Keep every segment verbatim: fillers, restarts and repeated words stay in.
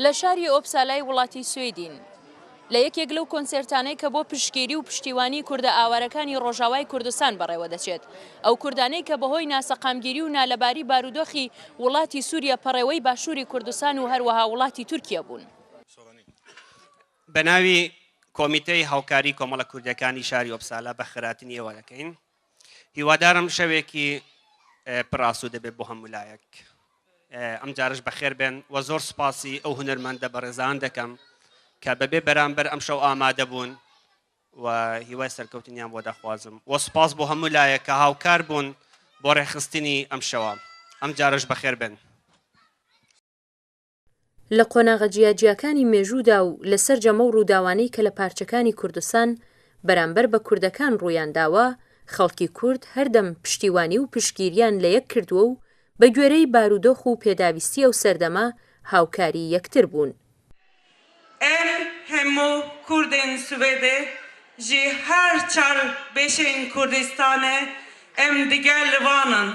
لە شاری ئۆپسالای وڵاتی سوێدین، لە یەکێک لەو کۆنسێرتانەی کە بۆ پشتگیری و پشتیوانی کوردە ئاوارەکانی ڕۆژاوای کوردستان بەڕێوە دەچێت، ئەو کوردانەی کە بەهۆی ناسەقامگیری و نالەباری بارودۆخی وڵاتی سووریە پەڕێوەی باشووری کوردستان و هەروەها وڵاتی تورکیا بوون. بە ناوی کۆمیتەی هاوکاری کۆمەڵە کوردیەکانی شاری ئۆپسالا بە خێراتنی ئێوە دەکەین. هیوادارم شەوێکی پڕ ئاسوودە بێت بۆ هەموو لایەک. ئەم جارش بەخێر بێن و زۆر سپاسی ئەو هونەرمەندە بەڕێزان دەکەم کە بەبێ بەرامبەر ئەم شەو ئامادە بوون و هیوای سەرکەوتنیان بۆ دەخوازم و سپاس بۆ هەموو لایەک کە هاوکار بوون بۆ ڕێخستنی ئەم شەوە. ئەم جارش بەخێر بێن. لە قۆناغە جیاجیاکانی مێژوودا و لە سەرجەم ئەو ڕووداوانەی کە لە پارچەکانی کوردستان بەرامبەر بە کوردەکان ڕوویان داوە، خەڵکی کورد هەردەم پشتیوانی و پشتگیریان لە یەک کردووە و بە گوێرەی بارودۆخ و پێداویستی ئەو سەردەمە هاوکاری یەکتر بوون. Em hemû kurdên Swêdê ji her çar beşên Kurdistanê em digel van in.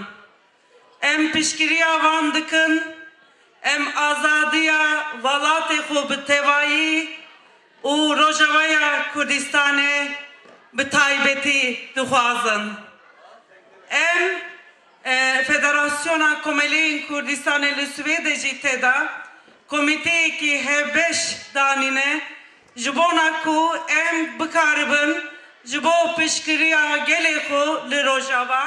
Em piştgiriya van dikin, em azadiya welatê xwe bi tevayî û Rojavaya Kurdistanê bi taybetî dixwazin. Em, e, Federasyona Komeleyên Kurdistanê li Swêdê jî tê de komîteyekî hevbeş danîne, ji bona ku em bikaribin ji bo piştgiriya gelê xwe li Rojava,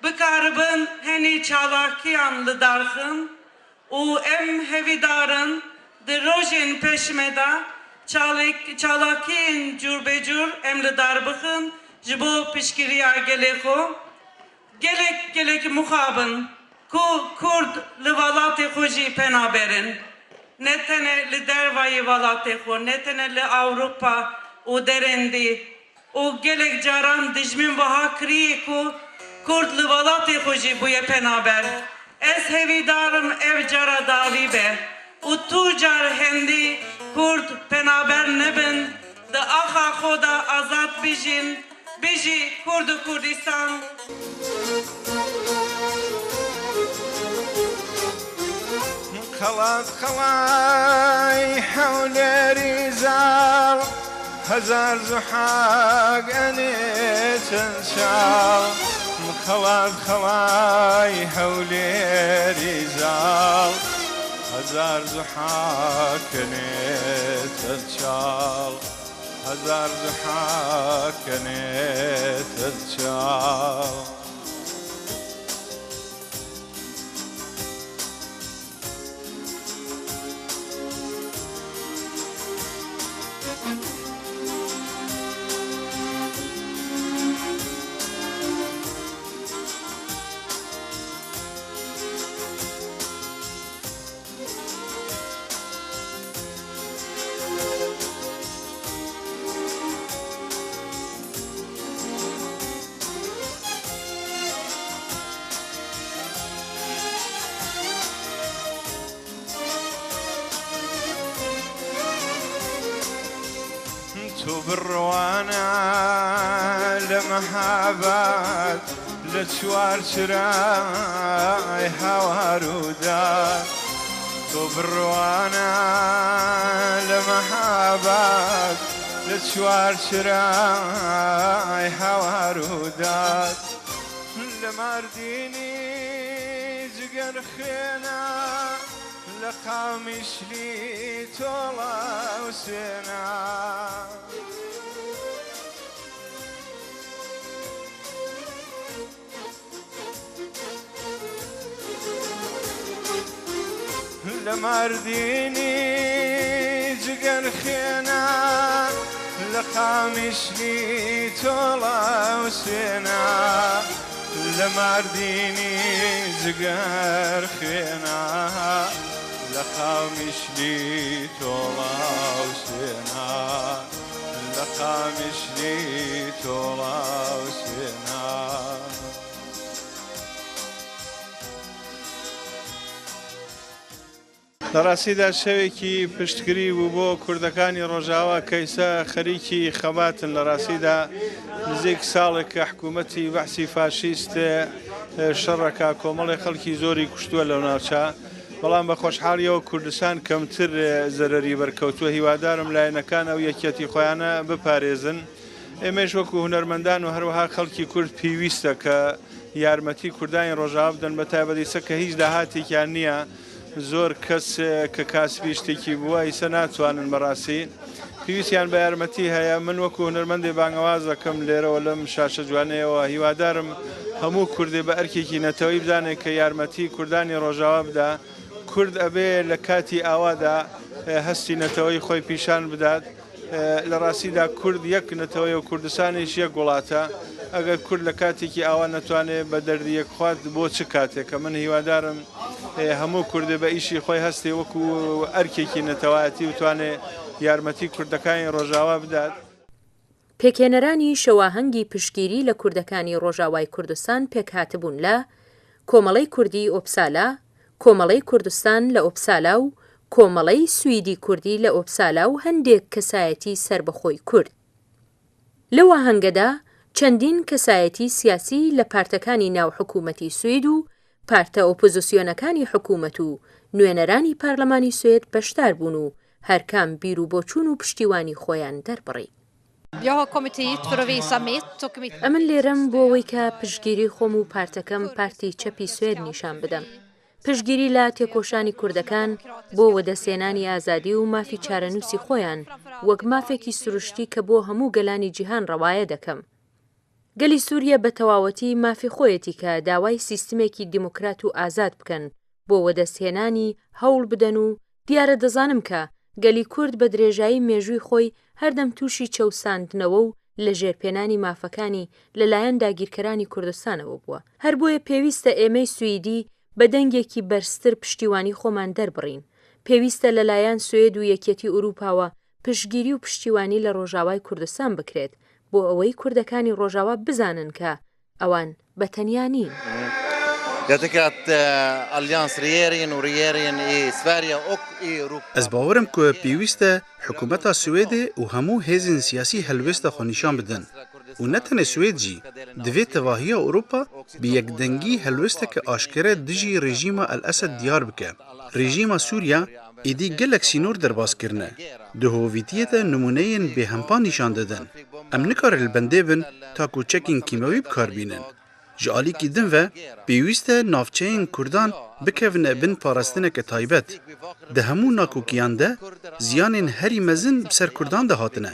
bikaribin henî çalakiyan li dar xin û em hevîdar in di rojên pêşme de çalak-, çalakiyên cûrbecûr em li dar bixin ji bo piştgiriya gelê xwe. Gelek, gelek mixabin ku kurd li welatê xwe jî penaber in. Ne tenê li dervayî welatê xwe, ne tenê li Ewropa û derendî û gelek caran dijmin wiha kirî ku kurd li welatê xwe jî bûye penaber. Ez hevîdar im ev cara dawî be û tu car hendî kurd penaber nebin, di axa xwe de azad bijîn. Bijî Kurd û Kurdistan! Xelat xelay hewlerî zal, hezar zuhak enê çend çal. Xelat xelay hewlerî zal, hezar zuhak enê çend çal. Hezar zihak kenê til çaw. Tu bi riwana li mehabat, li çar çirayê hawar û dar. Tu bi riwana li mehabat, li çar çirayê hawar û dar. Li Mardînî ciger xêna, li Qamişlî tola û sêna. Li Mardînî ciger xêna, li Qamişlî tola û sêna. Li Mardînî ciger xêna, li Qamişlî tola û sêna. Li Qamişlî tola û sêna. لە ڕاستیدا شەوێکی پشتگری بوو بۆ کوردەکانی ڕۆژاوا کە ئێستا خەریکی خەباتن. لە ڕاستیدا نزیک ساڵێک کە حکوومەتی بەعسی فاشیست شەڕەکە، کۆمەڵی خەڵکی زۆری کوشتووە لەو ناوچە. بەڵام بە خۆشحاڵیەوە کوردستان کەمتر، ئێ، زەرەری بەرکەوتووە. هیوادارم لایەنەکان ئەو یەکیەتی خۆیانە بپارێزن. ئێمەش وەکو هونەرمەندان و هەروەها خەڵکی کورد پێویستە کە یارمەتی کوردانی ڕۆژاوا بدەن، بە تایبەت ئیسە کە هیچ داهاتێکیان نییە. زۆر کەس، ئێ، کە کاسبی شتێکی بووە، ئیسە ناتوانن بەڕاستی. پێویستیان بە یارمەتی هەیە. من وەکو هونەرمەندێ بانگەواز دەکەم لێرەوە لەم شاشە جوانەیەوە. هیوادارم هەموو کوردێ بە ئەرکێکی نەتەوەی بزانێت کە یارمەتی کوردانی ڕۆژاوا بدا. کورد ئەبێ لە کاتی ئاوادا، ئێ، هەستی نەتەوەی خۆی پیشان بدات. ئێ، لە ڕاستیدا کورد یەک نەتەوەیە و کوردستانیش یەک وڵاتە. ئەگەر کورد لە کاتێکی ئاوا نەتوانێت بە دەردی یەک خوات، بۆ چ کاتێکە؟ من هیوادارم، ئێ، هەموو کوردێ بە ئیشی خۆی هەستێ وەکو ئەرکێکی نەتەوایەتی و توانێ یارمەتی کوردەکانی ڕۆژاوا بدات. پێکهێنەرانی شەواهەنگی پشتگیری لە کوردەکانی ڕۆژاوای کوردستان پێکهاتبوون لە کۆمەڵەی کوردی ئۆپسالا، کۆمەڵەی کوردستان لە ئۆپسالا و کۆمەڵەی سویدی کوردی لە ئۆپسالا و هەندێک کەسایەتی سەربەخۆی کورد. لەو ئاهەنگەدا چەندین کەسایەتی سیاسی لە پارتەکانی ناو حکوومەتی سوید و پارتە ئۆپۆزیسیۆنەکانی حکوومەت و نوێنەرانی پارلەمانی سوێد بەشدار بوون و هەرکام بیر و بۆچوون و پشتیوانی خۆیان دەربڕی. Jag har kommit hit för att visa mitt och mitt. ئەمن لێرەم بۆ ئەوەی کە پشتگیری خۆم و پارتەکەم، پارتی چەپی سوێد، نیشان بدەم. پشتگیری لە تێکۆشانی کوردەکان بۆ وەدەستهێنانی ئازادی و مافی چارەنووسی خۆیان، وەک مافێکی سروشتی کە بۆ هەموو گەلانی جیهان ڕەوایە دەکەم. گەلی سووریە بە تەواوەتی مافی خۆیەتی کە داوای سیستمێکی دیموکرات و ئازاد بکەن بۆ وەدەستهێنانی، هەوڵ بدەن و دیارە دەزانم کە گەلی کورد بە درێژایی مێژووی خۆی هەردەم تووشی چەوساندنەوە و لە ژێرپێنانی مافەکانی لەلایەن داگیرکەرانی کوردستانەوە بووە. هەر بۆیە پێویستە ئێمەی سویدی بە دەنگێکی بەرزتر پشتیوانی خۆمان دەربڕین. پێویستە لەلایەن سوێد و یەکێتی ئوروپاوە پشتگیری و پشتیوانی لە ڕۆژاوای کوردستان بکرێت، بۆ ئەوەی کوردەکانی ڕۆژاوا بزانن کە ئەوان بە تەنیا نین. Jag tycker att, eh, alliansregeringen och regeringarna i Sverige och i Europa Ez bawerim ku pêwîst e hikûmeta Swêdê û hemû hêzên siyasî helwêsta xwe nîşan bidin. Û ne tenê Swêd jî, divê tevahiya Ewropa bi yekdengî helwêsteke aşkere dijî rejîma El Esed diyar bike. Rejîma Sûriya êdî gelek sînor derbas kirine. Di hovîtiyê de nimûneyên bêhempa nîşan didin. Em nikarin li bendê bin ta ku çekên kîmewî bi kar bînin. Ji alîkî din ve, pêwîst e navçeyên Kurdan bikevine bin parastineke taybet. Di hemû nakokiyan de ziyanên herî mezin bi ser Kurdan de hatine.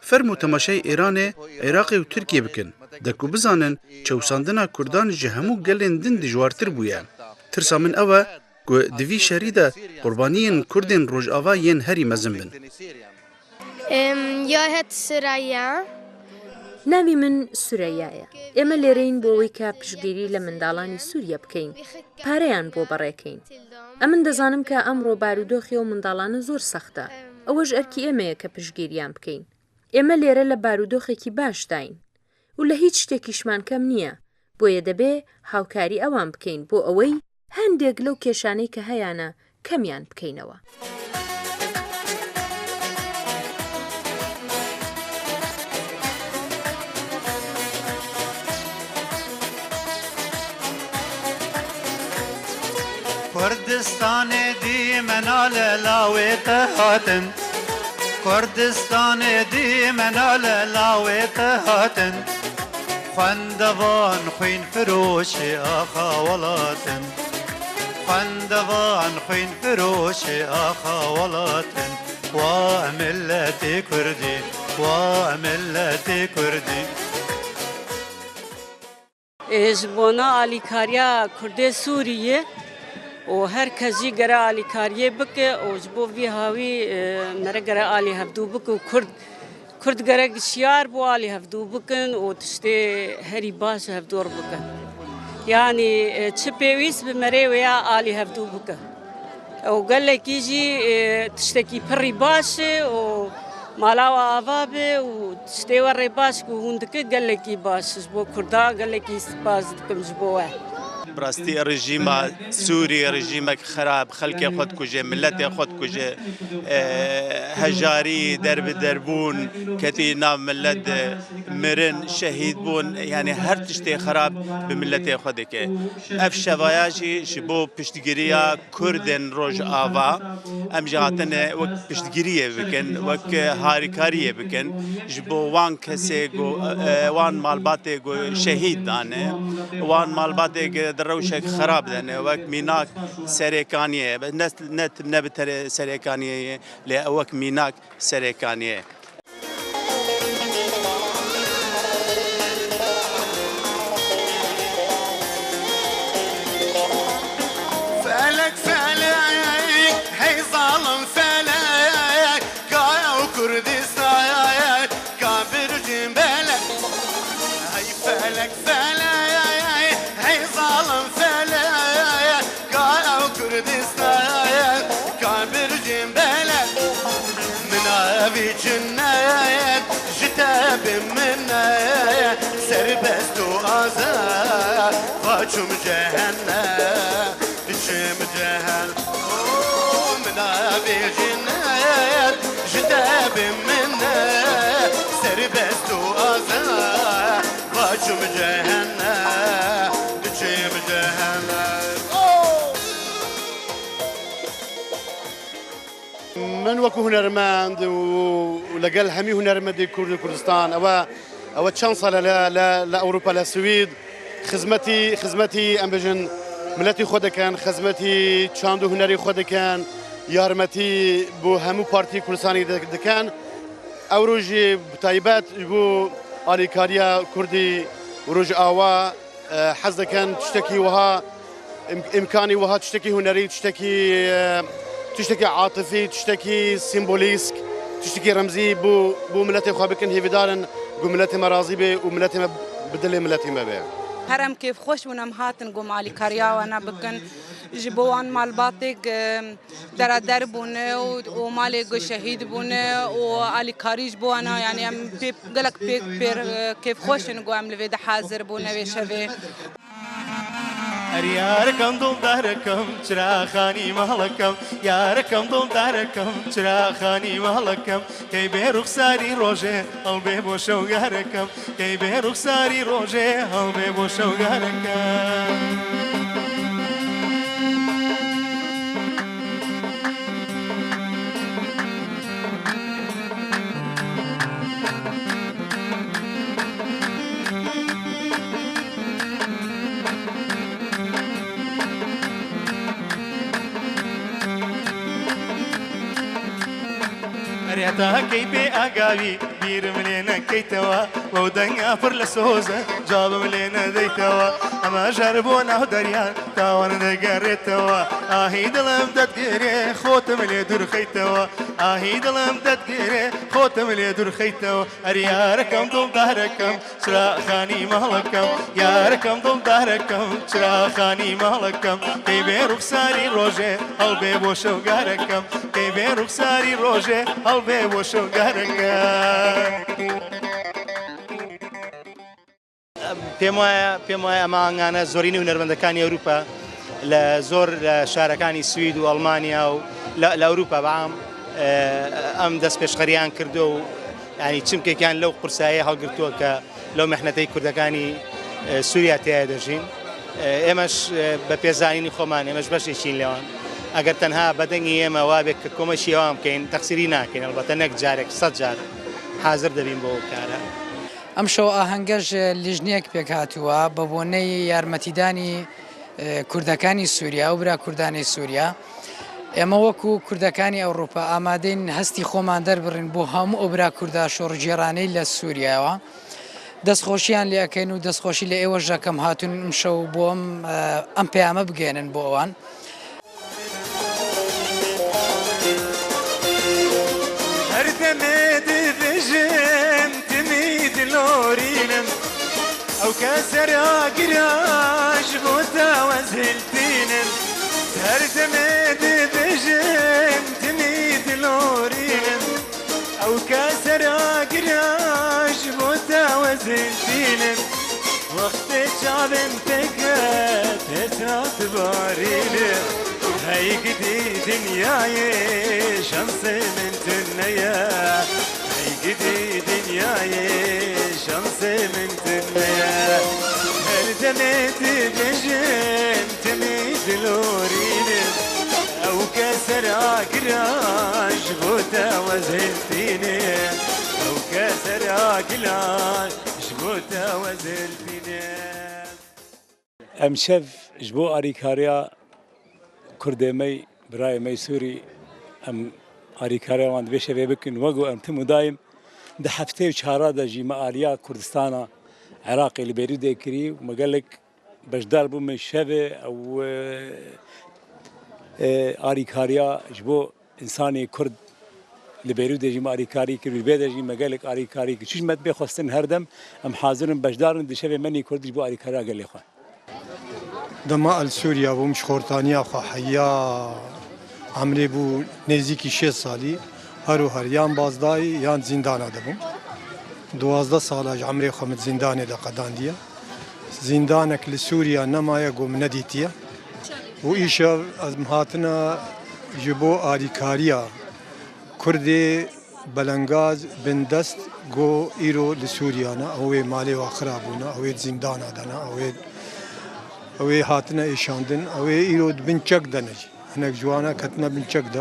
Fermo temaşeyê Îranê, Iraqê û Tirkiyê bikin, de ku bizanin çewsandina Kurdan ji hemû gelên din dijwartir bûye. Tirsa min ew e ku di vî şerî de qurbaniyên Kurdên Rojava yên herî mezin bin. Em, ya het Süreyya. Navê min Süreyya ye. Ême lêreyîn بۆ ئەوەی کە پشتگیری لە منداڵانی سووریە بکەین، پارەیان بۆ بەڕێکەین. ئەمن دەزانم کە ئەمڕۆ بارودۆخی ئەو منداڵانە زۆر سەختە. ئەوەش ئەرکی ئێمەیە کە پشتگیریان بکەین. ئێمە لێرە لە بارودۆخێکی باشداین و لە هیچ شتێکیشمان کەم نییە، بۆیە دەبێ هاوکاری ئەوان بکەین بۆ ئەوەی هەندێک لەو کێشانەی کە هەیانە کەمیان بکەینەوە. Kurdistanê dîmena li lawê te hatin. Kurdistanê dîmena li lawê te hatin. Xwendevan xwînfiroşê axa welatin. Xwendevan xwînfiroşê axa welatin. Wa miletê Kurdî, wa miletê Kurdî. Ê, ji bona alîkariya Kurdê Sûriyê û her kes jî gere alîkariyê bike û ji bo vî hawî, e, mere gere alî hevdû bike û Kurd, Kurd gerek şiyar bo alî hevdû bikin û tiştê herî baş hevdû bikin. Yanî, e, çi pêwîst bi merê wê ya alî hevdû bike. Ew gelekî jî, e, tiştekî pirî baş e û mala we ava be û tiştê we rê baş ku hûn dike gelekî baş e. Ji bo Kurda gelekî spas dikim ji bo we. Bi rastî rejîma Sûrî rejîmek xerab, xelkê xwe dikuje, miletê xwe dikuje, e, hejarî, derbiderbûn ketî nav milet de, mirin, şehîd bûn, yanî her tiştê xerab bi miletê xwe dike. Ev şevaya jî ji bo piştgiriya Kurdên Rojava, em jî hatine wek piştgiriyê bikin, wek harîkariyê bikin ji bo wan kesê ku, e, wan malbatê ku şehîd dane, wan malbatê ku di rewşek xerab de ne, wek mînak Serêkaniyê, ne, ne, ne bi terê Serêkaniyê ye, lê wek mînak Serêkaniyê. Felek, felek, hey zalim felek, ka ew Kurdistan, ka bircên belek. Hey felek, felek, hey zalim felek, ka ew Kurdistan, ka bircên belek. Min avê cinet ji te bi min e, serbest û azad, va çûm cehennem, diçim cehel. O min avê cinet ji te bi min e, serbest û azad, va çûm cehennem, diçim cehennem. Oh! Min wekî hunermend û, û legel hemî hunermendê Kurd û Kurdistan, ew e, ew e çend sal e li, li, li Ewropa, li Swîd xizmetî, xizmetî, em bêjin, miletî xwe dikin, xizmetî çand û hunerî xwe dikin, yarmetî bo hemû partî Kurdistanê di-, dikin. Ewro jî bi taybet ji bo alîkariya Kurdî û Rojava, e, hez dikin tiştekî wiha, im-, îmkanî wiha tiştekî hunerî, tiştekî, e, tiştekî atifî, tiştekî sîmbolîsk, tiştekî remzî bo, bo miletê xwe bikin, hêvîdar in ku miletê me razî bê û miletê me bi dilê miletê me be. Her em kêfxweş bûn, em hatin ku em alîkariya wana bikin. Ji bo wan malbatêk, e, dera der bûne û, û malê ku şehîd bûne û alîkarî ji bo wana, yanî em pê, gelek pê, pê, kêfxweş in ku em li vê de hazir bûne vê şevê. Her yarekem, dildarekem, çiraxanî malekem, yarekem, dildarekem, çiraxanî malekem, key bê ruxsarî rojê, hewlbê bo şewgarekem. Key bê ruxsarî rojê, hewlbê bo şewgarekem. Erê heta key bê agavî, bîrim lê nekeytewa, wew denga pir li soz e, cavim lê nedeytewa. Ema jer bo nav deryan, tawan digerêtewa. Ahî dilim te digirê, xo tim lê dûr xeytewa. Ahî dilim te digirê, xo tim lê dûr xeytewa. Erê yarekem, dildarekem, çiraxanî malekem, yarekem, dildarekem, çiraxanî malekem. Key bê ruxsarî rojê, hewlbê bo şewgarekem. Key bê ruxsarî rojê, hewlbê bo şewgarekem. پێم وایە، پێم وایە ئەمە ئانگانە زۆرینەی هونەرمەندەکانی ئەوروپا لە زۆر، لە شارەکانی سوید و ئەڵمانیا و لە، لە ئەوروپا بەعام، ئێ، ئەم دەست پێشخەریان کردووە و، یعنی، چمکێکیان لەو قورساییە هەڵگرتووە کە لەو میحنەتەی کوردەکانی، ئێ، سووریا تێیە دەژین. ئێ، ئێمەش، ئێ، بە پێزانینی خۆمان، ئێمەش بەشێکین لەوان. ئەگەر تەنها بە دەنگی ئێمە وابێت کە کۆمەکی ئەوان بکەین، تەقسیری ناکەین. ئەلبەتە نەک جارێک، سەد جار حازر دەبین بۆ ئەو کارە. ئەم شەو ئاهەنگەش لیژنەیەک پێک هاتووە بە بۆنەی یارمەتیدانی، ئێ، کوردەکانی سووریا و برا کوردانی سووریا. ئێمە وەکو کوردەکانی ئەوروپا ئامادەین هەستی خۆمان دەربڕین بۆ هەموو ئەو برا کوردە شۆڕگێڕانەی لە سووریاوە. دەستخۆشیان لێ ئەکەین و دەستخۆشی لە ئێوەش دەکەم هاتوون ئەم شەو بۆ ئەم، ئێ، ئەم پەیامە بگەێنن بۆ ئەوان. Her demê dibêjim timî dilorînim. Ew kesera gira ji bo te ez hiltînim. Her demê dibêjim timî dilorînim. Ew kesera gira ji bo te ez hiltînim. Tê çavên te ke tê çirat barîne. Hey gidî dinyayê şansê min tune ye. Hey gidî dinyayê şansê min tune ye. Her demê dibêjim timî dilorîne. Ew ke sera gila ji bo te weziltîne. Ew ke sera gila ji bo te weziltîne. Em şev ji bo alîkariya kurdê me, birayê me Sûrî, em alîkariya wan di vê şevê bikin. Wek ku em tim û daîm di heftê û çara de jî me aliya Kurdistana Iraqê li Beyrûdê kirî û me gelek beşdar bûme şevê ew, e, e, alîkariya ji bo însanê Kurd li Beyrûdê jî me alîkarî kir, li vê de jî me gelek alîkarî kir. Çi ji me dibê xwestin her dem, em hazir in beşdar in di şevê me nî Kurd ji bo alîkariya gelê xwe. Dema ez li Sûriya bûm, ji xortaniya xwe heya emrê bû nêzîkî şêst salî, her û her yan bazdayî yan zîndana de bûm. Duwazdeh sala ji emrê xwe min zîndanê de qedandiye. Zîndanek li Sûriya nemaye ku min nedîtiye. Û îşev ez hatine ji bo alîkariya Kurdê belengaz bindest ku îro li Sûriya ne, ew ê malê wa xira bûne, ew ê zîndana de ne, ew ê, ew ê hatine êşandin, ew ê îro di bin çek de ne jî. Hinek ji wana ketine bin çek de.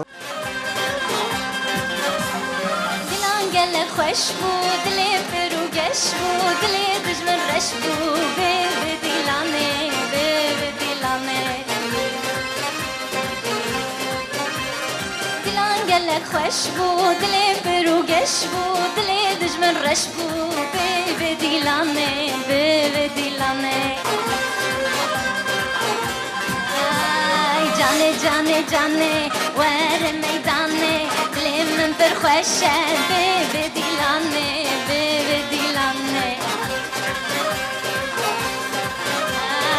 Dilan gelek xweş bû, dilê pir û geş bû, dilê dijmin reş bû, bê bi Dîlanê, bê bi Dîlanê. Dilan gelek xweş bû, dilê pir û geş bû, dilê dijmin reş bû, bê bi Dîlanê, bê bi Dîlanê. Ay canê, canê, canê, were meydanê, dilê min pir xweş e, bê bi Dîlanê, bê bi Dîlanê.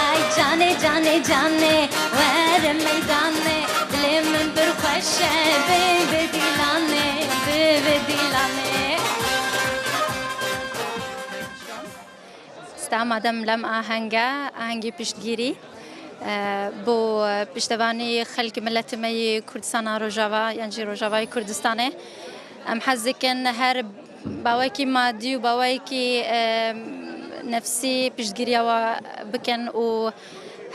Ay canê, canê, canê, were meydanê, dilê min pir xweş e, bê bi Dîlanê, bê bi Dîlanê. Sta madem lem ahenge, ahengî piştgirî, e, bo piştevanî xelkî miletê me yê Kurdistana Rojava, yan jî Rojavayê Kurdistanê. Em hez dikin her bawekî madî û bawekî, e, nefsî piştgiriya wa bikin û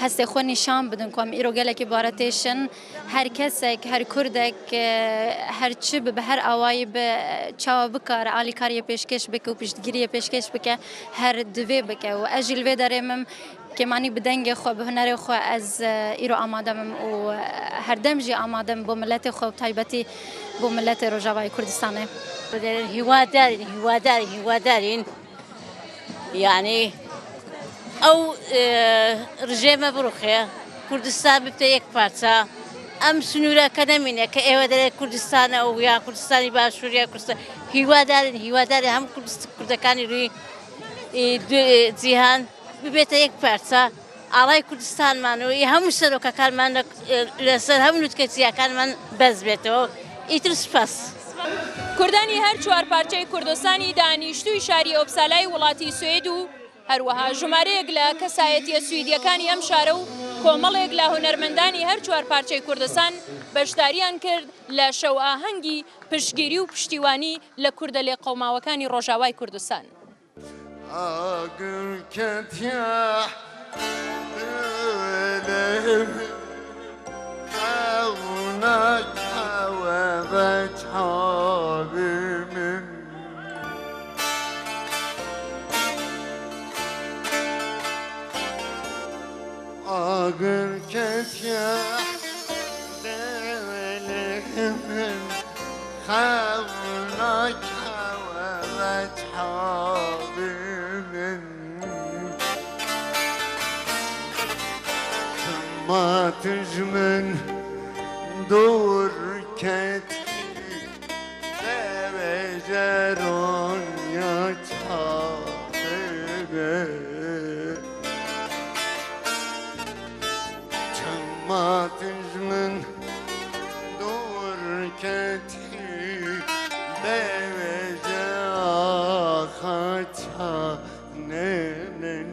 hestê xwe nîşan bidin ku em îro gelekî bare têşin. Her kesek, her kurdek, e, her çi bibe, her awayî be, çawa bikare alîkariyê pêşkêş bike û piştgiriyê pêşkêş bike, her divê bike. Û ez jî li vê derê mim, kêmanî bi dengê xwe, bi hunerê xwe ez, e, îro amade mim û, e, her dem jî amade mim bo miletê xwe û taybetî bo miletê Rojavayê Kurdistanê. Hîwadarîn, hîwadarîn, hîwadarîn. Yanî ew, e, rijême biruxe, Kurdistan bibte yek parça. Em sinûreke nemîne ke êwe derê Kurdistan e û ya Kurdistanî Başûr ya Kurdistan. Hîwadarîn, hîwadarîn hem Kurdist-, Kurdekanî rûyî, e, du-, e, cîhan bibête yek parça. Alay Kurdistanman û hemû serokekanman, e, li ser hemû lûtkeçiyakanman bez bêtî. Îtir spas. Kurdanî her çar parçeyê Kurdistanî danîştûyî şarî Uppsalay welatî Swêd û her wiha jimareyek li kesayetiya Swêdiyekaniya em şare û komelek li hunermendaniya her çar parçeyê Kurdistan beşdariyan kir li şewahengî piştgirî û piştîwanî li Kurdelê qewmawekanî Rojavayê Kurdistan. Agir ketiye dilê min, xewna kewe ve çavê min. Agir ketiye dilê min, xewna kewe ve çavê min. Çima tu ji min dûr ketî, bêje ronya çavê min. Çima tu ji min dûr ketî, bêje axa çavê min.